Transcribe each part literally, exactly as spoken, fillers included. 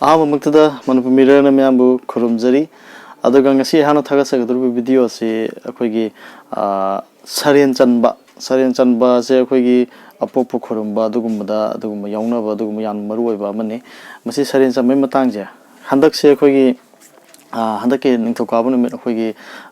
ꯑꯍꯥꯟꯕꯃꯛꯇꯗ ꯃꯅꯤꯄꯨꯔ ꯃꯤꯔꯔꯅ ꯃꯌꯥꯝꯕꯨ ꯈꯨꯔꯨꯝꯖꯔꯤ꯫ ꯑꯗꯨꯒ ꯉꯁꯤ ꯑꯩꯍꯥꯛꯅ ꯊꯥꯒꯠꯆꯒꯗꯧꯔꯤꯕ video ꯑꯁꯤ ꯑꯩꯈꯣꯏꯒꯤ, ꯑ, ꯁꯔꯦꯟ ꯆꯟꯕ, ꯁꯔꯦꯟ ꯆꯟꯕ ꯑꯁꯦ ꯑꯩꯈꯣꯏꯒꯤ ꯑꯄꯣꯛꯄ ꯈꯨꯔꯨꯝꯕ ꯑꯗꯨꯒꯨꯝꯕꯗ, ꯑꯗꯨꯒꯨꯝꯕ ꯌꯥꯎꯅꯕ, ꯑꯗꯨꯒꯨꯝꯕ ꯌꯥꯝ ꯃꯔꯨ ꯑꯣꯏꯕ ꯑꯃꯅꯤ꯫ ꯃꯁꯤ ꯁꯔꯦꯟ ꯆꯟꯕꯒꯤ ꯃꯇꯥꯡꯁꯦ ꯍꯟꯗꯛꯁꯦ ꯑꯩꯈꯣꯏꯒꯤ, ꯑ, ꯍꯟꯗꯛꯀꯤ ꯅꯤꯡꯊꯧꯀꯥꯕ ꯅꯨꯃꯤꯠ ꯑꯩꯈꯣꯏꯒꯤ,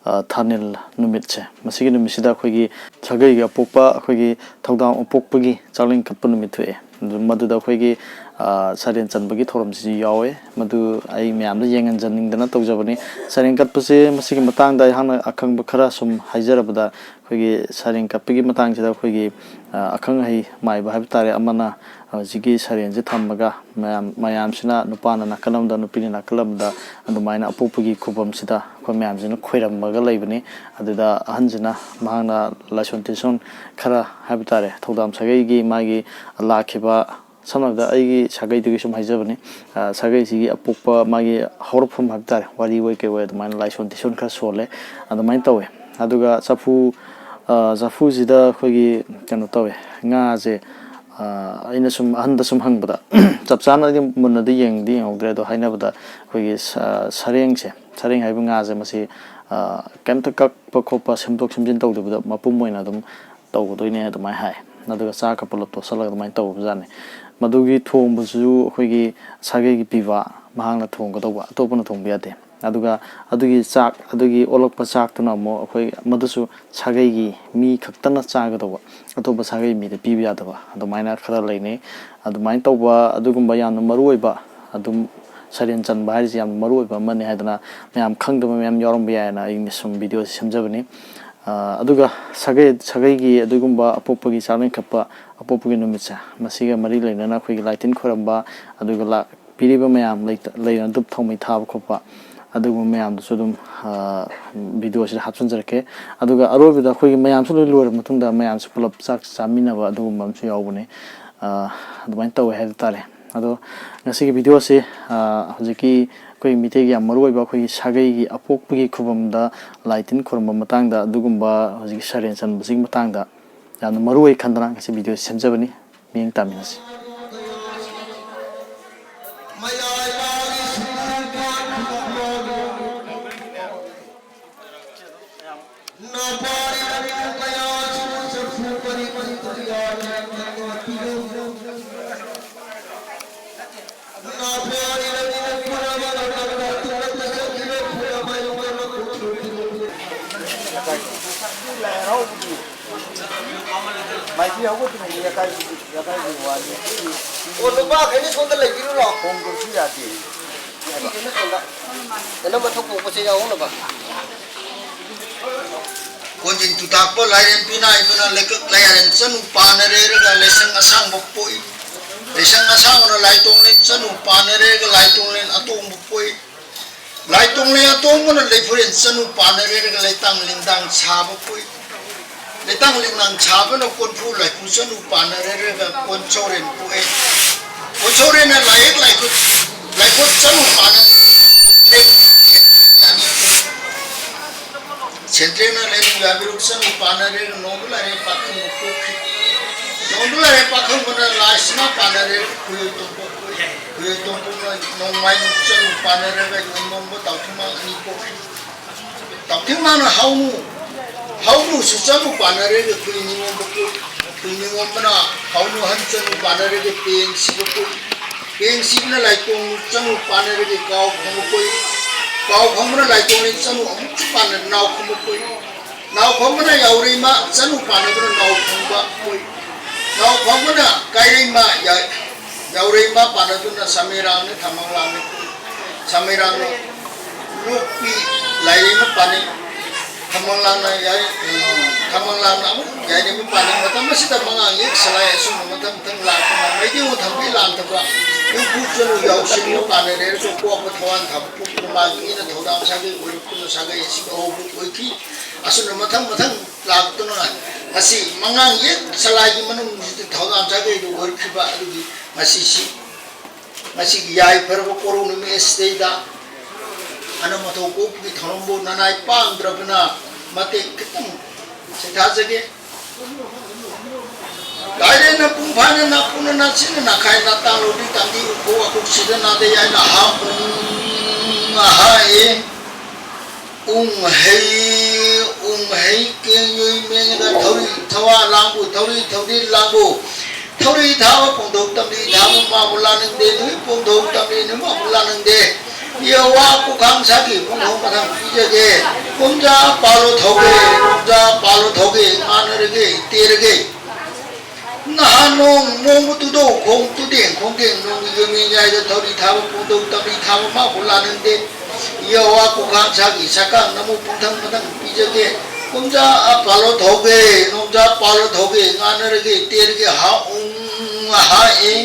ꯑ, ꯊꯥꯅꯤꯜ ꯅꯨꯃꯤꯠꯁꯦ, ꯃꯁꯤꯒꯤ ꯅꯨꯃꯤꯠꯁꯤꯗ ꯑꯩꯈꯣꯏꯒꯤ ꯁꯥꯒꯩꯒꯤ ꯑꯄꯣꯛꯄ, ꯑꯩꯈꯣꯏꯒꯤ ꯊꯧꯗꯥꯝ ꯑꯄꯣꯛꯄꯒꯤ ꯆꯥꯛꯂꯦꯟ ꯀꯠꯄ ꯅꯨꯃꯤꯠ ꯊꯣꯛꯑꯦ꯫ ꯑꯗꯨ ꯃꯗꯨꯗ ꯑꯩꯈꯣꯏꯒꯤ, ꯑ, ꯁꯔꯦꯟ ꯆꯟꯕꯒꯤ ꯊꯧꯔꯝꯁꯤꯁꯨ ꯌꯥꯎꯋꯦ꯫ ꯃꯗꯨ ꯑꯩ ꯃꯌꯥꯝꯗ ꯌꯦꯡꯍꯟꯖꯅꯤꯡꯗꯅ ꯇꯧꯖꯕꯅꯤ꯫ ꯁꯔꯦꯟ ꯀꯠꯄꯁꯦ ꯃꯁꯤꯒꯤ ꯃꯇꯥꯡꯗ ꯑꯩꯍꯥꯛꯅ ꯑꯈꯪꯕ ꯈꯔ ꯁꯨꯝ ꯍꯥꯏꯖꯔꯕꯗ, ꯑꯩꯈꯣꯏꯒꯤ ꯁꯔꯦꯟ ꯀꯠꯄꯒꯤ ꯃꯇꯥꯡꯁꯤꯗ ꯑꯩꯈꯣꯏꯒꯤ, ꯑ, ꯑꯈꯪ ꯑꯍꯩ ꯃꯥꯏꯕ ꯍꯥꯏꯕ ꯇꯥꯔꯦ, ꯑꯃꯅ ꯍꯧꯖꯤꯛꯀꯤ ꯁꯔꯦꯟꯁꯦ ꯊꯝꯃꯒ ꯃꯌꯥꯝ, ꯃꯌꯥꯝꯁꯤꯅ ꯅꯨꯄꯥꯅ ꯅꯥꯀꯜ ꯑꯃꯗ, ꯅꯨꯄꯤꯅ ꯅꯥꯀꯜ ꯑꯃꯗ ꯑꯗꯨꯃꯥꯏꯅ ꯑꯄꯣꯛꯄꯒꯤ ꯈꯨꯕꯝꯁꯤꯗ ꯑꯩꯈꯣꯏ ꯃꯌꯥꯝꯁꯤꯅ ꯈꯣꯏꯔꯝꯃꯒ ꯂꯩꯕꯅꯤ꯫ ꯑꯗꯨꯗ ꯑꯍꯟꯁꯤꯅ ꯃꯍꯥꯛꯅ ꯂꯥꯏꯁꯣꯟ ꯇꯤꯟꯁꯣꯟ ꯈꯔ ꯍꯥꯏꯕ ꯇꯥꯔꯦ, ꯊꯧꯗꯥꯝ ꯁꯥꯒꯩꯒꯤ ꯃꯥꯒꯤ ꯂꯥꯛꯈꯤꯕ, ꯁꯝꯅ ꯍꯥꯏꯔꯕꯗ ꯑꯩꯒꯤ ꯁꯥꯒꯩꯗꯨꯒꯤ ꯁꯨꯝ ꯍꯥꯏꯖꯕꯅꯤ, ꯑ, ꯁꯥꯒꯩꯁꯤꯒꯤ ꯑꯄꯣꯛꯄ ꯃꯥꯒꯤ ꯍꯧꯔꯛꯐꯝ ꯍꯥꯏꯕ ꯇꯥꯔꯦ, ꯋꯥꯔꯤ ꯑꯣꯏ ꯀꯩ ꯑꯣꯏ ꯑꯗꯨꯃꯥꯏꯅ ꯂꯥꯏꯁꯣꯟ ꯇꯤꯟꯁꯣꯟ ꯈꯔ ꯁꯣꯜꯂꯦ, ꯑꯗꯨꯃꯥꯏꯅ ꯇꯧꯋꯦ꯫ ꯑꯗꯨꯒ ꯆꯐꯨ, ꯑ, ꯆꯐꯨꯁꯤꯗ ꯑꯩꯈꯣꯏꯒꯤ ꯀꯩꯅꯣ ꯇꯧꯋꯦ, ꯉꯥꯁꯦ, ꯑ, ꯑꯩꯅ ꯁꯨꯝ ꯑꯍꯟꯗ ꯁꯨꯝ ꯍꯪꯕꯗ, ꯆꯞ ꯆꯥꯅ ꯑꯩꯗꯤ ꯃꯨꯟꯅꯗꯤ ꯌꯦꯡꯗꯤ ꯌꯦꯡꯍꯧꯗ꯭ꯔꯦ, ꯑꯗꯣ ꯍꯥꯏꯅꯕꯗ ꯑꯩꯈꯣꯏꯒꯤ ꯁ-, ꯁꯔꯦꯡꯁꯦ, ꯁꯔꯦꯡ ꯍꯥꯏꯕ ꯉꯥꯁꯦ ꯃꯁꯤ, ꯑ, ꯀꯩꯝꯇ ꯀꯛꯄ ꯈꯣꯠꯄ, ꯁꯦꯝꯗꯣꯛ ꯁꯦꯝꯖꯤꯟ ꯇꯧꯗꯕꯤꯗ ꯃꯄꯨꯝ ꯑꯣꯏꯅ ꯑꯗꯨꯝ ꯇꯧꯒꯗꯣꯏꯅꯦ ꯑꯗꯨꯃꯥꯏꯅ ꯍꯥꯏ꯫ ꯑꯗꯨꯒ ꯆꯥꯛꯀ ꯄꯨꯂꯞ ꯇꯣꯠꯁꯤꯜꯂꯒ ꯑꯗꯨꯃꯥꯏꯅ ꯇꯧꯕꯖꯥꯠꯅꯤ꯫ ꯃꯗꯨꯒꯤ ꯊꯣꯡꯕꯁꯤꯁꯨ ꯑꯩꯈꯣꯏꯒꯤ ꯁꯥꯒꯩꯒꯤ ꯄꯤꯕ, ꯃꯍꯥꯛꯅ ꯊꯣꯡꯒꯗꯧꯕ, ꯑꯇꯣꯞꯄꯅ ꯊꯣꯡꯕ ꯌꯥꯗꯦ꯫ ꯑꯗꯨꯒ ꯑꯗꯨꯒꯤ ꯆꯥꯛ, ꯑꯗꯨꯒꯤ ꯑꯣꯜꯂꯛꯄ ꯆꯥꯛꯇꯨꯅ ꯑꯃꯨꯛ ꯑꯩꯈꯣꯏ ꯃꯗꯨꯁꯨ ꯁꯥꯒꯩꯒꯤ ꯃꯤ ꯈꯛꯇꯅ ꯆꯥꯒꯗꯧꯕ, ꯑꯇꯣꯞꯄ ꯁꯥꯒꯩ ꯃꯤꯗ ꯄꯤꯕ ꯌꯥꯗꯕ, ꯑꯗꯨꯃꯥꯏꯅ ꯈꯔ ꯂꯩꯅꯩ꯫ ꯑꯗꯨꯃꯥꯏꯅ ꯇꯧꯕ ꯑꯗꯨꯒꯨꯝꯕ ꯌꯥꯝꯅ ꯃꯔꯨ ꯑꯣꯏꯕ, ꯑꯗꯨꯝ ꯁꯔꯦꯟ ꯆꯟꯕ ꯍꯥꯏꯔꯤꯁꯦ ꯌꯥꯝꯅ ꯃꯔꯨ ꯑꯣꯏꯕ ꯑꯃꯅꯤ ꯍꯥꯏꯗꯅ ꯃꯌꯥꯝ ꯈꯪꯗꯕ ꯃꯌꯥꯝ ꯌꯥꯎꯔꯝꯕ ꯌꯥꯏꯅ ꯑꯩꯅ ꯁꯨꯝ video ꯁꯦꯝꯖꯕꯅꯤ꯫ ꯑ, ꯑꯗꯨꯒ ꯁꯥꯒꯩ, ꯁꯥꯒꯩꯒꯤ ꯑꯗꯨꯒꯨꯝꯕ ꯑꯄꯣꯛꯄꯒꯤ ꯆꯥꯛꯂꯦꯟ ꯀꯠꯄ, ꯑꯄꯣꯛꯄꯒꯤ ꯅꯨꯃꯤꯠꯁꯦ, ꯃꯁꯤꯒ ꯃꯔꯤ ꯂꯩꯅꯅ ꯑꯩꯈꯣꯏꯒꯤ ꯂꯥꯏ ꯇꯤꯟ ꯈꯣꯏꯔꯝꯕ, ꯑꯗꯨꯒ ꯂꯥꯛ-, ꯄꯤꯔꯤꯕ ꯃꯌꯥꯝ ꯂꯩꯇ-, ꯂꯩꯅ ꯙꯨꯞ ꯊꯥꯎꯃꯩ ꯊꯥꯕ ꯈꯣꯠꯄ, ꯑꯗꯨꯒꯨꯝꯕ ꯃꯌꯥꯝꯗꯨꯁꯨ ꯑꯗꯨꯝ, ꯑ, video ꯁꯤꯗ ꯍꯥꯞꯆꯤꯟꯖꯔꯛꯀꯦ꯫ ꯑꯗꯨꯒ ꯑꯔꯣꯏꯕꯗ ꯑꯩꯈꯣꯏꯒꯤ ꯃꯌꯥꯝꯁꯨ ꯂꯣꯏ ꯂꯣꯏꯔꯕ ꯃꯇꯨꯡꯗ ꯃꯌꯥꯝꯁꯨ ꯄꯨꯂꯞ ꯆꯥꯛ ꯆꯥꯃꯤꯟꯅꯕ ꯑꯗꯨꯒꯨꯝꯕ ꯑꯃꯁꯨ ꯌꯥꯎꯕꯅꯦ꯫ ꯑ, ꯑꯗꯨꯃꯥꯏꯅ ꯇꯧꯋꯦ ꯍꯥꯏꯕ ꯇꯥꯔꯦ꯫ ꯑꯗꯣ ꯉꯁꯤꯒꯤ video ꯑꯁꯤ, ꯑ, ꯍꯧꯖꯤꯛꯀꯤ ꯑꯩꯈꯣꯏ ꯃꯤꯇꯩꯒꯤ ꯌꯥꯝ ꯃꯔꯨꯑꯣꯏꯕ ꯑꯩꯈꯣꯏꯒꯤ ꯁꯥꯒꯩꯒꯤ ꯑꯄꯣꯛꯄꯒꯤ ꯈꯨꯕꯝꯗ ꯂꯥꯏ ꯇꯤꯟ ꯈꯨꯔꯨꯝꯕ ꯃꯇꯥꯡꯗ, ꯑꯗꯨꯒꯨꯝꯕ ꯍꯧꯖꯤꯛꯀꯤ ꯁꯔꯦꯟ ꯆꯟꯕꯁꯤꯒꯤ ꯃꯇꯥꯡꯗ ꯌꯥꯝꯅ ꯃꯔꯨꯑꯣꯏ ꯈꯟꯗꯅ ꯉꯁꯤ video ꯁꯦꯝꯖꯕꯅꯤ꯫ ꯃꯤꯠꯌꯦꯡ ꯇꯥꯃꯤꯟꯅꯁꯤ꯫ ꯃꯌꯥꯏ ꯃꯥꯏꯕꯤ ꯍꯧꯒꯠꯇ꯭ꯔꯤꯉꯩꯗ ꯌꯥꯀꯥꯏ-, ꯌꯥꯀꯥꯏꯒꯤ ꯋꯥꯅꯤ꯫ ꯑꯣ, ꯅꯨꯄꯥꯈꯩꯅ ꯁꯣꯝꯗ ꯂꯩꯕꯤꯔꯨꯔꯣ꯫ ꯍꯣꯡꯗ꯭ꯔꯁꯨ ꯌꯥꯗꯦ꯫ ꯅꯨꯄꯤꯈꯩꯅ ꯁꯣꯝꯗ꯫ ꯀꯩꯅꯣ ꯃꯊꯛ ꯄꯣꯛꯄꯁꯦ ꯌꯥꯎꯍꯧꯅꯕ꯫ ꯀꯣꯟꯖꯤꯟ ꯇꯨꯇꯥꯛꯄ ꯂꯥꯏꯔꯦꯝꯕꯤ ꯅꯥꯏꯕꯅ ꯂꯩꯀꯛ ꯂꯩꯌꯥꯔꯦꯟ ꯆꯅꯨ ꯄꯥꯟꯅꯔꯦꯔꯒ ꯂꯩꯁꯪ ꯑꯁꯥꯡꯕ ꯄꯣꯛꯏ꯫ ꯂꯩꯁꯪ ꯑꯁꯥꯡꯕꯅ ꯂꯥꯏꯇꯣꯡꯂꯦꯟ ꯆꯅꯨ ꯄꯥꯟꯅꯔꯦꯔꯒ ꯂꯥꯏꯇꯣꯡꯂꯦꯟ ꯑꯇꯣꯡꯕ ꯄꯣꯛꯏ꯫ ꯂꯥꯏꯇꯣꯡꯂꯦꯟ ꯑꯇꯣꯡꯕꯅ ꯂꯩꯐꯨꯔꯦꯟ ꯆꯅꯨ ꯄꯥꯟꯅꯔꯦꯔꯒ ꯂꯩꯇꯥꯡ ꯂꯤꯡꯗꯥꯡ ꯁꯥꯕ ꯄꯣꯛꯏ꯫ ꯂꯩꯇꯥꯡ ꯂꯤꯡꯗꯥꯡ ꯁꯥꯕꯅ ꯀꯣꯟꯐꯨ ꯂꯥꯏꯐꯨ ꯆꯅꯨ ꯄꯥꯟꯅꯔꯦꯔꯒ ꯀꯣꯟꯆꯧꯔꯦꯟ ꯄꯣꯛꯏ꯫ ꯀꯣꯟꯆꯧꯔꯦꯟꯅ ꯂꯥꯏꯌꯦꯛ ꯂꯥꯏꯈꯨꯠ, ꯂꯥꯏꯈꯨꯠ ꯆꯅꯨ ꯄꯥꯟꯅꯔꯦ꯫ ꯁꯦꯟꯗ꯭ꯔꯦꯡꯅ ꯂꯩꯅꯨꯡ ꯌꯥꯕꯤꯔꯨꯛ ꯆꯅꯨ ꯄꯥꯟꯅꯔꯦ, ꯅꯣꯡꯗꯨ ꯂꯥꯏꯔꯦ ꯄꯥꯈꯪꯕ ꯄꯣꯛꯈꯤ꯫ ꯅꯣꯡꯗꯨ ꯂꯥꯏꯔꯦ ꯄꯥꯈꯪꯕꯅ ꯂꯥꯏꯁꯤꯅ ꯄꯥꯟꯅꯔꯦ, ꯈꯨꯌꯣꯏ ꯇꯣꯝꯄꯣꯛ ꯄꯣꯛꯏ꯫ ꯈꯨꯌꯣꯏ ꯇꯣꯝꯄꯣꯛꯅ ꯅꯣꯡꯃꯥꯏ ꯆꯅꯨ ꯄꯥꯟꯅꯔꯒ ꯌꯣꯟꯕꯝꯕ ꯇꯥꯎꯊꯤꯃꯥꯡ ꯑꯅꯤ ꯄꯣꯛꯈꯤ꯫ ꯇꯥꯎꯊꯤꯃꯥꯡꯅ ꯍꯥꯎꯅꯨ, ꯍꯥꯎꯅꯨꯁꯨ ꯆꯅꯨ ꯄꯥꯟꯅꯔꯦ, ꯈꯨꯏ ꯅꯤꯉꯣꯝꯕ ꯄꯣꯛꯏ꯫ ꯈꯨꯏ ꯅꯤꯉꯣꯝꯕꯅ ꯍꯥꯎꯅꯨ ꯍꯟ ꯆꯅꯨ ꯄꯥꯟꯅꯔꯒ ꯄꯦꯡ ꯁꯤꯕ ꯄꯣꯛꯏ꯫ ꯄꯦꯡ ꯁꯤꯕꯅ ꯂꯥꯏꯇꯣꯡ ꯆꯅꯨ ꯄꯥꯟꯅꯔꯒ ꯀꯥꯎ ꯈꯪꯕ ꯄꯣꯛꯏ꯫ ꯀꯥꯎ ꯈꯪꯕꯅ ꯂꯥꯏꯇꯣꯡ ꯆꯅꯨ ꯑꯃꯨꯛꯁꯨ ꯄꯥꯟꯅ ꯅꯥꯎ ꯈꯪꯕ ꯄꯣꯛꯏ꯫ ꯅꯥꯎ ꯈꯣꯡꯕꯅ ꯌꯥꯎꯔꯩꯃ, ꯆꯅꯨ ꯄꯥꯟꯅꯗꯨꯅ ꯅꯥꯎ ꯈꯣꯡꯕ ꯄꯣꯛꯏ꯫ ꯅꯥꯎ ꯈꯣꯡꯕꯅ ꯀꯥꯏꯔꯩꯃ, ꯌꯥ-, ꯌꯥꯎꯔꯩꯃ ꯄꯥꯟꯅꯗꯨꯅ ꯁꯃꯦꯔꯥꯡꯅꯤ, ꯊꯃꯪꯂꯥꯡꯅꯤ ꯄꯣꯛꯏ꯫ ꯁꯃꯦꯔꯥꯡꯅ ꯂꯣꯛꯄꯤ ꯂꯥꯏꯔꯩꯃ ꯄꯥꯟꯅꯩ꯫ ꯊꯃꯪꯂꯥꯡꯅ ꯌꯥꯏ-, ꯎꯝ, ꯊꯃꯪꯂꯥꯡꯅ ꯑꯃꯨꯛ ꯌꯥꯏꯔꯩꯃ ꯄꯥꯟꯅꯩ꯫ ꯃꯇꯝ ꯑꯁꯤꯗ ꯃꯉꯥꯡ ꯌꯦꯛ ꯁꯂꯥꯏ ꯑꯁꯨꯝꯅ ꯃꯊꯪ ꯃꯊꯪ ꯂꯥꯛꯇꯨꯅ ꯃꯩꯇꯩ ꯊꯝꯕꯤ ꯂꯥꯟꯊꯕ ꯌꯨꯝꯐꯨ ꯆꯅꯨ ꯌꯥꯎꯁꯤꯟꯅ ꯄꯥꯟꯅꯔꯦ꯫ ꯀꯣꯛꯄ ꯊꯋꯥꯟ ꯊꯥꯕ ꯄꯣꯛꯄ ꯃꯥꯒꯤ ꯏꯅ ꯊꯧꯗꯥꯡ ꯁꯥꯒꯩ ꯑꯣꯏꯔꯛꯇꯨꯅ ꯁꯥꯒꯩ ꯑꯁꯤꯒꯤ ꯑꯍꯧꯕ ꯑꯣꯏꯈꯤ꯫ ꯑꯁꯨꯝꯅ ꯃꯊꯪ ꯃꯊꯪ ꯂꯥꯛꯇꯨꯅ ꯉꯁꯤ ꯃꯉꯥꯡ ꯌꯦꯛ ꯁꯂꯥꯏꯒꯤ ꯃꯅꯨꯡꯁꯤꯗ ꯊꯧꯗꯥꯝ ꯁꯥꯒꯩꯗ ꯑꯣꯏꯔꯛꯈꯤꯕ ꯑꯗꯨꯒꯤ ꯉꯁꯤꯁꯤ, ꯉꯁꯤꯒꯤ ꯌꯥꯏꯐꯔꯕ ꯀꯣꯔꯧ ꯅꯨꯃꯤꯠ ꯑꯁꯤꯗꯩꯗ ꯑꯅꯝ ꯑꯊꯧ ꯀꯣꯛꯄꯒꯤ ꯊꯧꯔꯝꯕꯨ ꯅꯅꯥꯏ ꯄꯥꯡꯗ꯭ꯔꯕꯅ ꯃꯇꯦꯛ ꯈꯤꯇꯪ ꯁꯤꯊꯥꯖꯒꯦ꯫ ꯂꯥꯏꯔꯦꯟꯅ ꯄꯨꯡ ꯐꯥꯅ ꯅꯥꯄꯨꯅ ꯅꯥꯆꯤꯟꯅ ꯅꯥꯈꯥꯏ ꯅꯥꯇꯥꯡ ꯂꯧꯔꯤ ꯇꯥꯡꯗꯤ ꯎꯈꯣ ꯋꯥꯀꯣꯛꯁꯤꯗ ꯅꯥꯗ ꯌꯥꯏꯅ ꯍꯥ ꯎꯝ ꯑꯍꯥ ꯑꯦ꯫ ꯎꯝ ꯍꯩ, ꯎꯝ ꯊꯧꯔꯤ ꯊꯋꯥ ꯂꯥꯡꯕꯨ, ꯊꯧꯔꯤ ꯊꯧꯗꯤ ꯂꯥꯡꯕꯨ, ꯊꯧꯔꯤ ꯊꯥꯕ ꯄꯣꯡꯊꯣꯛ ꯇꯝꯂꯤ ꯊꯥꯕ ꯃꯥꯕꯨ ꯂꯥꯅꯤꯡꯗꯦ, ꯅꯨꯃꯤꯠ ꯄꯣꯡꯊꯣꯛ ꯇꯝꯂꯤ ꯅꯨꯃꯤꯠ ꯃꯥꯕꯨ ꯂꯥꯅꯤꯡꯗꯦ꯫ ꯌꯦꯍꯣꯋꯥ ꯈꯨꯈꯥꯡ ꯁꯥꯈꯤ ꯄꯣꯡꯊꯣꯛ ꯃꯊꯪ ꯄꯤꯖꯒꯦ꯫ ꯀꯨꯝꯖꯥ ꯄꯥꯜꯂꯣ ꯊꯧꯒꯦ, ꯀꯨꯝꯖꯥ ꯄꯥꯜꯂꯣ ꯊꯧꯒꯦ, ꯉꯥꯟꯅꯔꯒꯦ, ꯇꯦꯔꯒꯦ꯫ ꯅꯍꯥꯟ ꯅꯣꯡ ꯃꯣꯡꯕ ꯇꯨꯗꯧ ꯈꯣꯡ ꯇꯨꯗꯦꯡ ꯈꯣꯡꯗꯦꯡ ꯅꯣꯡꯒꯤ ꯌꯣꯃꯤ ꯌꯥꯏꯗ ꯊꯧꯔꯤ ꯊꯥꯕ ꯄꯣꯡꯊꯣꯛ ꯇꯝꯂꯤ ꯊꯥꯕ ꯃꯥꯕꯨ ꯂꯥꯅꯤꯡꯗꯦ꯫ ꯌꯦꯍꯣꯋꯥ ꯈꯨꯈꯥꯡ ꯁꯥꯈꯤ ꯁꯛꯀꯥꯡ ꯅꯃꯨ ꯄꯨꯡꯊꯪ ꯃꯊꯪ ꯄꯤꯖꯒꯦ꯫ ꯀꯨꯝꯖꯥ ꯄꯥꯜꯂꯣ ꯊꯧꯒꯦ, ꯅꯣꯡꯖꯥ ꯄꯥꯜꯂꯣ ꯊꯧꯒꯦ, ꯉꯥꯟꯅꯔꯒꯦ, ꯇꯦꯔꯒꯦ, ꯍꯥ ꯎꯡ ꯍꯥ ꯑꯦ꯫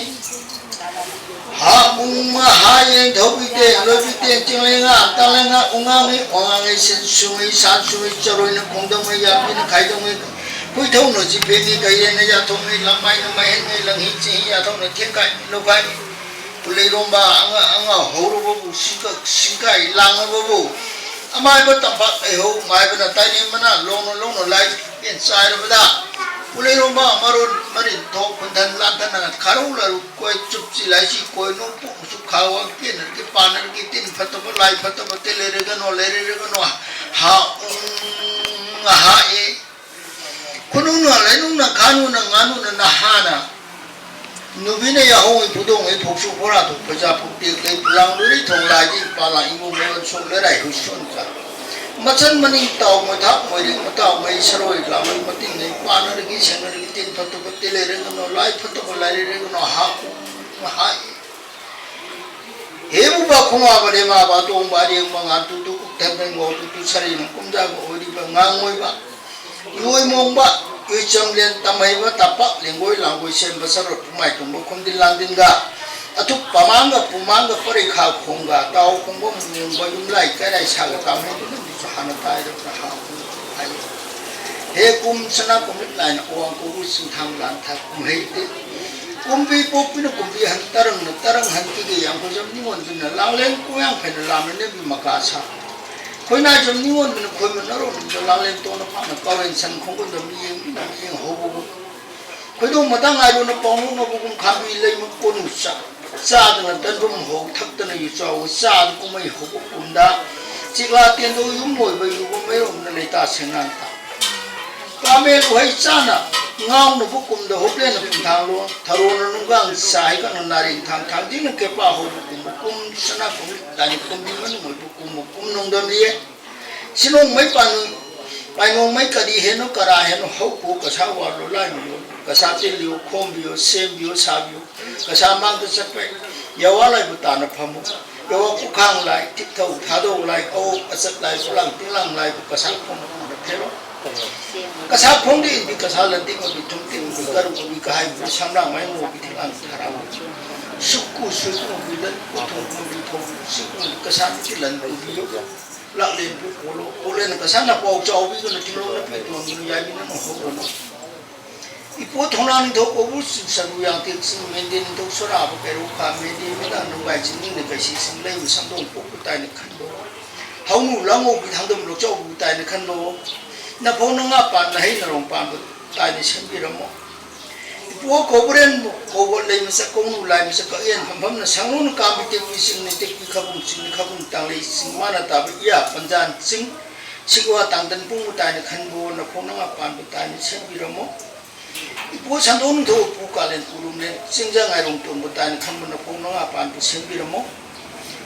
ꯍꯥ ꯎꯡ ꯍꯥ ꯑꯦ ꯊꯧꯕꯤꯇꯦ, ꯂꯣꯏꯕꯤꯇꯦ, ꯆꯤꯡꯂꯩꯉꯥ, ꯇꯥꯡꯂꯩꯉꯥ, ꯎꯉꯥꯡꯉꯩ, ꯋꯥꯉꯥꯡꯉꯩ, ꯁꯤꯟ ꯁꯨꯡꯉꯩ, ꯁꯥꯟ ꯁꯨꯡꯉꯩ, ꯆꯔꯣꯏꯅ ꯈꯣꯡꯗꯝꯉꯩ, ꯌꯥꯝꯕꯤꯅ ꯈꯥꯏꯗꯝꯉꯩ, ꯍꯨꯏꯊꯧꯅ ꯆꯤꯐꯦꯡꯉꯩ, ꯀꯩꯔꯦꯟꯅ ꯌꯥꯊꯣꯡꯉꯩ, ꯂꯝꯃꯥꯏꯅ ꯃꯍꯦꯟꯉꯩ, ꯂꯪꯍꯤ ꯆꯤꯡꯍꯤ ꯌꯥꯊꯧꯅ ꯊꯦꯡꯈꯥꯏ ꯂꯧꯈꯥꯏ꯫ ꯄꯨꯂꯩꯔꯣꯝꯕ ꯑꯉ-, ꯑꯉ ꯍꯧꯔꯕꯕꯨ ꯁꯤꯡꯀ-, ꯁꯤꯡꯀꯥꯏ ꯂꯥꯡꯉꯕꯕꯨ꯫ ꯑꯃꯥꯏꯕ ꯇꯝꯄꯥꯛ ꯂꯩꯍꯧ ꯃꯥꯏꯕꯅ ꯇꯥꯏꯅꯦꯝ ꯃꯅꯥ ꯂꯣꯡꯅ ꯂꯣꯡꯅ ꯂꯥꯏ ꯄꯦꯟ ꯆꯥꯏꯔꯕꯗ꯫ ꯄꯨꯂꯩꯔꯣꯝꯕ ꯃꯔꯣꯟ ꯃꯔꯤꯟ ꯊꯣꯛ ꯈꯨꯟꯊꯟ ꯂꯥꯟꯊꯅ ꯈꯥꯔꯧ ꯂꯥꯔꯨ ꯀꯣꯏ ꯆꯨꯞꯆꯤ ꯂꯥꯏꯁꯤ ꯀꯣꯏ ꯅꯣꯡꯄꯣꯛ ꯃꯆꯨ ꯈꯥꯋꯥ ꯀꯦꯅꯔꯒꯤ ꯄꯥꯅꯔꯒꯤ ꯇꯤꯟ ꯐꯠꯇꯕ ꯂꯥꯏ ꯐꯠꯇꯕ ꯇꯦ ꯂꯩꯔꯒꯅꯣ ꯂꯩꯔꯒꯅꯣ ꯍꯥ ꯎꯝ ꯍꯥ ꯑꯦ꯫ ꯈꯨꯅꯨꯡꯅ ꯂꯩꯅꯨꯡꯅ ꯈꯥꯅꯨꯅ ꯉꯥꯅꯨꯅ ꯅꯍꯥꯅ ꯅꯨꯕꯤꯅ ꯌꯥꯍꯧꯉꯩ ꯄꯨꯗꯣꯡꯉꯩ ꯐꯧꯁꯨ ꯕꯣꯔꯥꯗꯨ ꯐꯩꯖꯥ ꯐꯧꯇꯦꯛ ꯂꯩ ꯄꯨꯂꯥꯡ ꯂꯣꯏꯔꯩ ꯊꯣꯡ ꯂꯥꯏꯗꯤ ꯏꯄꯥ ꯂꯥꯛ ꯏꯃꯨꯡ ꯃꯌꯣꯟ ꯁꯣꯛ ꯂꯩꯔꯥꯏ ꯍꯨꯏꯁꯣꯟ ꯆꯥ ꯃꯆꯟ ꯃꯅꯤꯡ ꯇꯥꯎ ꯃꯣꯏꯊꯥꯛ ꯃꯣꯏꯔꯦꯡ ꯃꯇꯥꯎꯉꯩ ꯁꯔꯣꯏ ꯂꯥꯃꯩ ꯃꯇꯤꯡꯉꯩ ꯄꯥꯅꯔꯒꯤ ꯁꯦꯡꯅꯔꯒꯤ ꯇꯤꯟ ꯐꯠꯇꯕ ꯇꯤꯜ ꯂꯩꯔꯒꯅꯣ ꯂꯥꯏ ꯐꯠꯇꯕ ꯂꯥꯏ ꯂꯩꯔꯒꯅꯣ ꯍꯥ ꯎ ꯍꯥꯏ꯫ ꯍꯦ ꯎꯕ ꯈꯣꯡꯉꯥꯕ ꯂꯦꯃꯥꯕ ꯇꯣꯡꯕ ꯑꯔꯦꯡꯕ ꯉꯥꯟꯇꯨ ꯇꯨ ꯀꯨꯞꯊꯟꯗꯟ ꯉꯧꯇꯨ ꯇꯨ ꯁꯔꯤꯅ ꯀꯨꯝꯖꯥꯕ ꯑꯣꯏꯔꯤꯕ ꯉꯥꯡꯉꯣꯏꯕ ꯌꯣꯏꯃꯣꯡꯕ, ꯌꯣꯏꯆꯝꯂꯦꯟ ꯇꯝꯍꯩꯕ ꯇꯝꯄꯥꯛ ꯂꯦꯡꯒꯣꯏ ꯂꯥꯡꯒꯣꯏ ꯁꯦꯝꯕ ꯁꯔꯣꯠ ꯄꯨꯃꯥꯏ ꯇꯨꯡꯕ ꯈꯣꯝꯖꯤꯜ ꯂꯥꯡꯖꯤꯟꯒ ꯑꯊꯨꯞ ꯄꯃꯥꯡꯒ ꯄꯨꯃꯥꯡꯒ ꯄꯔꯤꯈꯥ ꯈꯣꯡꯒ ꯇꯥꯎ ꯈꯣꯡꯕ ꯃꯨꯡꯕ ꯌꯨꯝꯂꯥꯏ ꯀꯩꯔꯥꯏ ꯁꯥꯒ ꯀꯥꯡꯍꯩꯗꯨꯅ ꯃꯤꯁꯨ ꯍꯥꯟꯅ ꯇꯥꯏꯔꯕ꯭ꯔꯥ ꯍꯥꯎ ꯍꯥꯏ꯫ ꯍꯦ ꯀꯨꯝ ꯁꯅꯥ ꯀꯨꯝꯂꯤꯛ ꯂꯥꯏꯅ ꯑꯋꯥꯡ ꯀꯧꯕ ꯆꯤꯡꯊꯥꯡ ꯂꯥꯟ ꯊꯥ ꯀꯨꯝꯍꯩꯗꯤ ꯀꯨꯝꯕꯤ ꯄꯣꯛꯄꯤꯅ ꯀꯨꯝꯕꯤ ꯍꯟ ꯇꯔꯪꯅ ꯇꯔꯪ ꯍꯟ ꯄꯤꯒꯦ ꯌꯥꯝꯈꯣꯏꯖꯝ ꯅꯤꯉꯣꯟꯗꯨꯅ ꯂꯥꯡꯂꯦꯟ ꯀꯣꯡꯌꯥꯡ ꯐꯩꯅ ꯂꯥꯝꯅ ꯅꯦꯝꯕꯤ ꯃꯀꯥ ꯁꯥ ꯈꯣꯏꯅꯥꯏꯖꯝ ꯅꯤꯉꯣꯟꯗꯨꯅ ꯈꯣꯏꯃꯟꯅꯔꯣꯝꯗ ꯂꯥꯡꯂꯦꯟ ꯇꯣꯟꯅ ꯐꯥꯅ ꯀꯥꯎꯔꯦꯟ ꯁꯟ ꯈꯣꯡꯒꯨꯟꯗ ꯃꯤꯌꯦꯡ ꯃꯤꯅ ꯃꯤꯌꯦꯡ ꯍꯧꯕꯒꯨꯝ ꯈꯣꯏꯗꯣꯡ ꯃꯇꯥꯡ ꯉꯥꯏꯔꯨꯅ ꯄꯥꯎꯅꯣꯛꯅꯕꯒꯨꯝ ꯈꯥꯝꯕꯤ ꯂꯩꯃ ꯀꯣꯅꯨ ꯆꯥ ꯆꯥꯗꯅ ꯇꯟꯗꯨꯝ ꯍꯧ ꯊꯛꯇꯅ ꯌꯨꯆꯥꯎ ꯆꯥꯗ ꯀꯨꯝꯍꯩ ꯍꯧꯕ ꯀꯨꯝꯗ ꯆꯤꯛꯂꯥ ꯇꯦꯟꯗꯧ ꯌꯨꯝ ꯑꯣꯏꯕ ꯌꯨꯕ ꯃꯩꯔꯣꯝꯅ ꯂꯩꯇꯥ ꯁꯦꯡꯅꯥꯟ ꯇꯥ ꯄꯥꯃꯦꯜ ꯎꯍꯩ ꯆꯥꯅ ꯉꯥꯎꯅꯕ ꯀꯨꯝꯗ ꯍꯨꯞꯂꯦꯅ ꯄꯨꯝꯊꯥꯡꯂꯣ, ꯊꯔꯣꯅ ꯅꯨꯡꯒꯥꯡ ꯆꯥꯏꯒꯅ ꯅꯥꯔꯦꯟ ꯊꯥꯡ ꯊꯥꯡꯖꯤꯡꯅ ꯀꯦꯄꯥ ꯍꯧꯕ ꯀꯨꯝꯕ ꯀꯨꯝ ꯁꯅꯥ ꯀꯨꯝꯂꯤ ꯇꯥꯏꯅ ꯀꯨꯝꯕꯤ ꯃꯅꯨꯡ ꯑꯣꯏꯕ ꯀꯨꯝꯕ ꯀꯨꯝ ꯅꯣꯡꯗꯝꯂꯤꯌꯦ꯫ ꯁꯤꯅꯣꯡꯃꯩ ꯄꯥꯅꯨ ꯄꯥꯏꯅꯣꯡꯃꯩ ꯀꯔꯤ ꯍꯦꯟꯅꯣ ꯀꯔꯥ ꯍꯦꯟꯅꯣ ꯍꯧꯀꯨ ꯀꯁꯥ ꯋꯥꯠꯂꯣ ꯂꯥꯏꯃꯤꯌꯣ ꯀꯁꯥ ꯇꯤꯜꯂꯤꯌꯣ ꯈꯣꯝꯕꯤꯌꯣ ꯁꯦꯝꯕꯤꯌꯣ ꯁꯥꯕꯤꯌꯣ ꯀꯁꯥ ꯃꯥꯡꯗ ꯆꯠꯄ ꯌꯥꯋꯥ ꯂꯥꯏꯕꯨ ꯇꯥꯅ ꯐꯝꯃꯨ꯫ ꯌꯥꯋꯥ ꯀꯨꯈꯥꯡ ꯂꯥꯏ ꯇꯤꯛꯊꯧ ꯊꯥꯗꯧ ꯂꯥꯏ ꯑꯋꯣꯛ ꯑꯆꯠ ꯂꯥꯏ ꯄꯨꯂꯥꯡ ꯇꯤꯡꯂꯥꯡ ꯂꯥꯏꯕꯨ ꯀꯁꯥ ꯈꯣꯝ ꯈꯣꯝꯅ ꯐꯦꯔꯣ꯫ ꯀꯁꯥ ꯈꯣꯡꯗ ꯏꯟꯕꯤ ꯀꯁꯥ ꯂꯟꯗꯤꯡ ꯑꯣꯏꯕꯤ ꯊꯨꯝ ꯇꯤꯡ ꯑꯣꯏꯕꯤ ꯀꯔꯨ ꯑꯣꯏꯕꯤ ꯀꯍꯥꯏ ꯑꯣꯏꯕꯤ ꯁꯝꯂꯥꯡ ꯃꯥꯏ ꯉꯧꯕꯤ ꯊꯤꯂꯥꯡ ꯊꯔꯥ ꯑꯣꯏꯕꯤ ꯁꯨꯛꯀꯨ ꯁꯨꯏꯀꯨ ꯑꯣꯏꯕꯤ ꯂꯟ ꯀꯨ ꯊꯣꯡ ꯑꯣꯏꯕꯤ ꯐꯧ ꯁꯤꯛ ꯑꯣꯏꯕꯤ ꯀꯁꯥ ꯅꯨꯄꯤ ꯂꯟ ꯑꯣꯏꯕꯤ ꯂꯥꯛꯂꯦꯟ ꯄꯨ ꯀꯣꯂꯣ ꯀꯣꯂꯦꯟ ꯀꯁꯥ ꯅꯄꯥꯎ ꯆꯥꯎꯕꯤꯒꯅ ꯊꯤꯡꯂꯣꯡ ꯅꯄꯤ ꯇꯣꯟꯒꯅ ꯌꯥꯏꯕꯤ ꯅꯪ ꯍꯧꯔꯅꯨ꯫ ꯏꯄꯣ ꯊꯣꯡꯅꯥꯡ ꯅꯤꯡꯊꯧ ꯀꯧꯕ꯭ꯔꯨ ꯆꯤꯡ ꯁꯔꯨ ꯌꯥꯡꯇꯦꯛ ꯆꯤꯡ ꯃꯦꯟꯗꯦ ꯅꯤꯡꯊꯧ ꯁꯣꯔꯥꯕ ꯀꯩꯔꯧ ꯈꯥ ꯃꯦꯟꯗꯦ ꯃꯦꯗꯥ ꯅꯨꯡꯒꯥꯏ ꯆꯤꯡ ꯅꯤꯡꯅ ꯀꯩꯁꯤ ꯆꯤꯡ ꯂꯩꯕ ꯁꯪꯗꯣꯡ ꯄꯣꯛꯄ ꯇꯥꯏꯅ ꯈꯟꯕ ꯍꯧꯅꯨ ꯂꯥꯡꯉꯧꯕꯤ ꯊꯥꯡꯗꯝ ꯂꯧꯆꯥꯎꯕꯨ ꯇꯥꯏꯅ ꯈꯟꯕ ꯅꯐꯧ ꯅꯉꯥ ꯄꯥꯟ ꯅꯍꯩ ꯅꯔꯣꯡ ꯄꯥꯟꯕ ꯇꯥꯏꯅ ꯁꯦꯝꯕꯤꯔꯝꯃꯣ꯫ ꯏꯄꯣ ꯀꯧꯕ꯭ꯔꯦꯟ ꯀꯧꯕ ꯂꯩ ꯃꯁꯛ ꯀꯧꯅꯨ ꯂꯥꯏ ꯃꯁꯛ ꯀꯛꯌꯦꯟ ꯐꯝꯐꯝꯅ ꯁꯪꯂꯨꯅ ꯀꯥꯝꯕꯤ ꯇꯦꯛꯄꯤ ꯆꯤꯡꯅ ꯇꯦꯛꯄꯤ ꯈꯥꯕꯨꯡ ꯆꯤꯡꯅ ꯈꯥꯕꯨꯡ ꯇꯥꯡꯂꯩ ꯆꯤꯡ ꯃꯥꯅ ꯇꯥꯕ ꯏꯌꯥ ꯄꯟꯖꯥꯟ ꯆꯤꯡ ꯁꯤꯒꯋꯥ ꯇꯥꯡꯗꯟ ꯄꯨꯡꯕꯨ ꯇꯥꯏꯅ ꯈꯟꯕꯣ ꯅꯐꯧ ꯅꯉꯥ ꯄꯥꯟꯕ ꯇꯥꯏꯅ ꯁꯦꯝꯕꯤꯔꯝꯃꯣ꯫ ꯏꯄꯣ ꯁꯟꯗꯣꯡ ꯅꯤꯡꯊꯧ ꯎꯄꯨ ꯀꯥꯂꯦꯟ ꯄꯨꯔꯨꯝꯂꯦꯟ ꯆꯤꯡꯖ ꯉꯥꯏꯔꯣꯡ ꯇꯣꯟꯕ ꯇꯥꯏꯅ ꯈꯟꯕ ꯅꯐꯧ ꯅꯉꯥ ꯄꯥꯟꯕ ꯁꯦꯝꯕꯤꯔꯝꯃꯣ꯫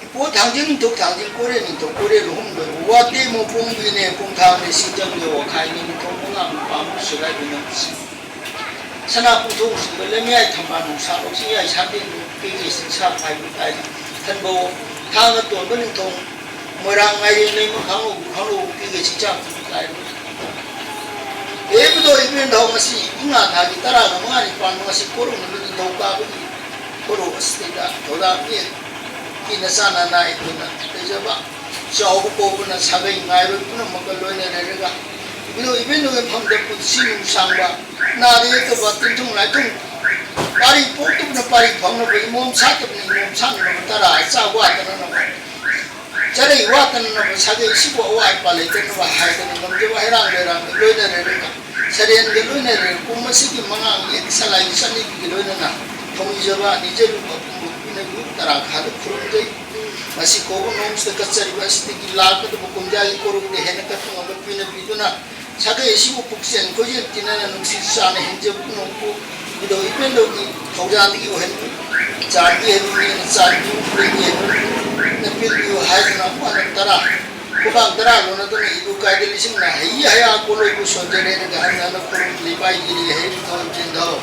ꯏꯄꯣ ꯊꯥꯡꯖꯤꯡ ꯅꯤꯡꯊꯧ ꯊꯥꯡꯖꯤꯡ ꯀꯣꯔꯦ ꯅꯤꯡꯊꯧ ꯀꯣꯔꯦ ꯂꯨꯍꯨꯝꯗꯣꯏ ꯋꯥꯇꯦ ꯃꯣꯄꯣꯡꯕꯤꯅꯦ ꯄꯨꯡꯊꯥꯡꯅꯦ ꯁꯤꯡꯖꯪꯅꯦ ꯋꯥꯈꯥꯏꯅꯦ ꯅꯤꯡꯊꯧ ꯃꯉꯥ ꯅꯨꯄꯥ ꯑꯃ ꯁꯨꯔꯥꯏꯕ ꯅꯪꯁꯤ ꯁꯅꯥ ꯄꯨꯡꯊꯣꯡ ꯁꯤꯕ ꯂꯩꯃꯌꯥꯏ ꯊꯝꯕꯥꯜ ꯅꯨꯡꯁꯥ ꯂꯧꯁꯤꯡꯌꯥꯏ ꯁꯥꯇꯦꯟ ꯄꯤꯒꯦ ꯁꯤꯡꯁꯥ ꯐꯥꯏꯕ ꯇꯥꯏꯅ ꯈꯟꯕ ꯊꯥꯡꯅ ꯇꯣꯟꯕ ꯅꯤꯡꯊꯧ ꯃꯣꯏꯔꯥꯡ ꯃꯥꯏꯔꯦꯟ ꯂꯩꯃ ꯈꯥꯡꯉꯧ ꯈꯥꯡꯉꯧ ꯄꯤꯒꯦ ꯁꯤꯡꯁꯥ ꯐꯥꯏꯕ ꯇꯥꯏꯅ ꯏꯕꯗꯣ ꯏꯕꯦꯟ ꯙꯧ ꯉꯁꯤ ꯏꯉꯥ ꯊꯥꯒꯤ ꯇꯔꯥꯒ ꯃꯉꯥꯅꯤ ꯄꯥꯟꯕ ꯉꯁꯤ ꯀꯣꯔꯧꯅ ꯅꯤꯡꯊꯧ ꯀꯥꯕꯒꯤ ꯀꯣꯔꯧ ꯑꯁꯤꯗ ꯊꯧꯗꯥꯡ ꯃꯤ ꯀꯤꯅ ꯆꯥꯅ ꯅꯥꯏꯗꯨꯅ ꯂꯩꯖꯕ ꯆꯥꯎꯕ ꯀꯧꯕꯅ ꯁꯥꯒꯩ ꯉꯥꯏꯔꯣꯏ ꯄꯨꯝꯅꯃꯛꯀ ꯂꯣꯏꯅ ꯂꯩꯔꯒ ꯏꯕꯗꯣ ꯏꯕꯦꯟ ꯃꯐꯝꯗ ꯄꯨꯟꯁꯤ ꯅꯨꯡꯁꯥꯡꯕ ꯅꯥꯗ ꯌꯦꯛꯇꯕ ꯇꯤꯟꯊꯨꯡ ꯂꯥꯏꯊꯨꯡ ꯄꯥꯔꯤ ꯄꯣꯛꯇꯕꯅ ꯄꯥꯔꯤ ꯐꯪꯅꯕ ꯏꯃꯣꯝ ꯁꯥꯠꯇꯕꯅ ꯏꯃꯣꯝ ꯁꯥꯠꯅꯅꯕ ꯇꯔꯥ ꯆꯥ ꯋꯥꯠꯇꯅꯅꯕ ꯆꯔꯩ ꯋꯥꯠꯇꯅꯅꯕ ꯁꯥꯒꯩ ꯁꯤꯕꯨ ꯑꯋꯥꯠ ꯑꯄꯥ ꯂꯩꯇꯅꯕ ꯍꯥꯏꯗꯅ ꯉꯝꯖꯕ ꯍꯩꯔꯥꯡ ꯂꯩꯔꯥꯡꯒ ꯂꯣꯏꯅꯔꯦ ꯀꯨꯝ ꯑꯁꯤꯒꯤ ꯃꯉꯥꯡ ꯌꯦꯛ ꯁꯂꯥꯏꯒꯤ ꯆꯠꯅꯕꯤꯒ ꯂꯣꯏꯅꯅ ꯊꯧꯅꯤꯖꯕ ꯅꯤꯖꯔꯨꯕ ꯄꯨꯝꯕ ꯄꯤꯅꯕꯤꯌꯨ ꯇꯔꯥ ꯈꯥꯗ ꯈꯨꯔꯨꯝꯖꯩ꯫ ꯃꯁꯤ ꯀꯧꯕ ꯅꯣꯡꯁꯤꯗ ꯀꯠꯆꯔꯤꯕ ꯑꯁꯤꯗꯒꯤ ꯂꯥꯛꯀꯗꯕ ꯀꯨꯝꯖꯥꯒꯤ ꯀꯣꯔꯧꯗ ꯍꯦꯟꯅ ꯀꯠꯄ ꯉꯝꯕ ꯄꯤꯅꯕꯤꯗꯨꯅ ꯁꯥꯒꯩ ꯑꯁꯤꯕꯨ ꯄꯨꯛꯆꯦꯜ ꯈꯣꯏꯖꯦꯜ ꯇꯤꯟꯅꯅ ꯅꯨꯡꯁꯤ ꯆꯥꯟꯅ ꯍꯦꯟꯖꯕ ꯄꯨꯝꯅꯃꯛꯄꯨ ꯏꯕꯨꯙꯧ ꯏꯄꯦꯟꯗꯧꯒꯤ ꯊꯧꯖꯥꯜꯗꯒꯤ ꯑꯣꯏꯍꯟꯕꯤꯌꯨ, ꯆꯥꯟꯕꯤꯍꯟꯕꯤꯌꯨ, ꯆꯥꯟꯕꯤꯌꯨ, ꯄꯦꯟꯕꯤꯍꯟꯕꯤꯌꯨ, ꯅꯄꯦꯟꯕꯤꯌꯨ ꯍꯥꯏꯗꯨꯅ ꯑꯃꯨꯛ ꯍꯟꯅ ꯇꯔꯥ, ꯈꯨꯕꯥꯛ ꯇꯔꯥ ꯂꯣꯟꯅꯗꯨꯅ ꯏꯕꯨ ꯀꯥꯏꯗ ꯂꯤꯁꯤꯡꯅ ꯍꯩ ꯍꯌꯥ ꯀꯣꯂꯣꯏꯕꯨ ꯁꯣꯟꯖꯔꯦꯔꯒ ꯍꯟꯅ ꯍꯟꯅ ꯈꯨꯔꯨꯝ ꯂꯩꯄꯥꯏꯒꯤꯔꯤ ꯍꯩ ꯊꯧꯔꯝ ꯆꯦꯟꯊꯧ꯫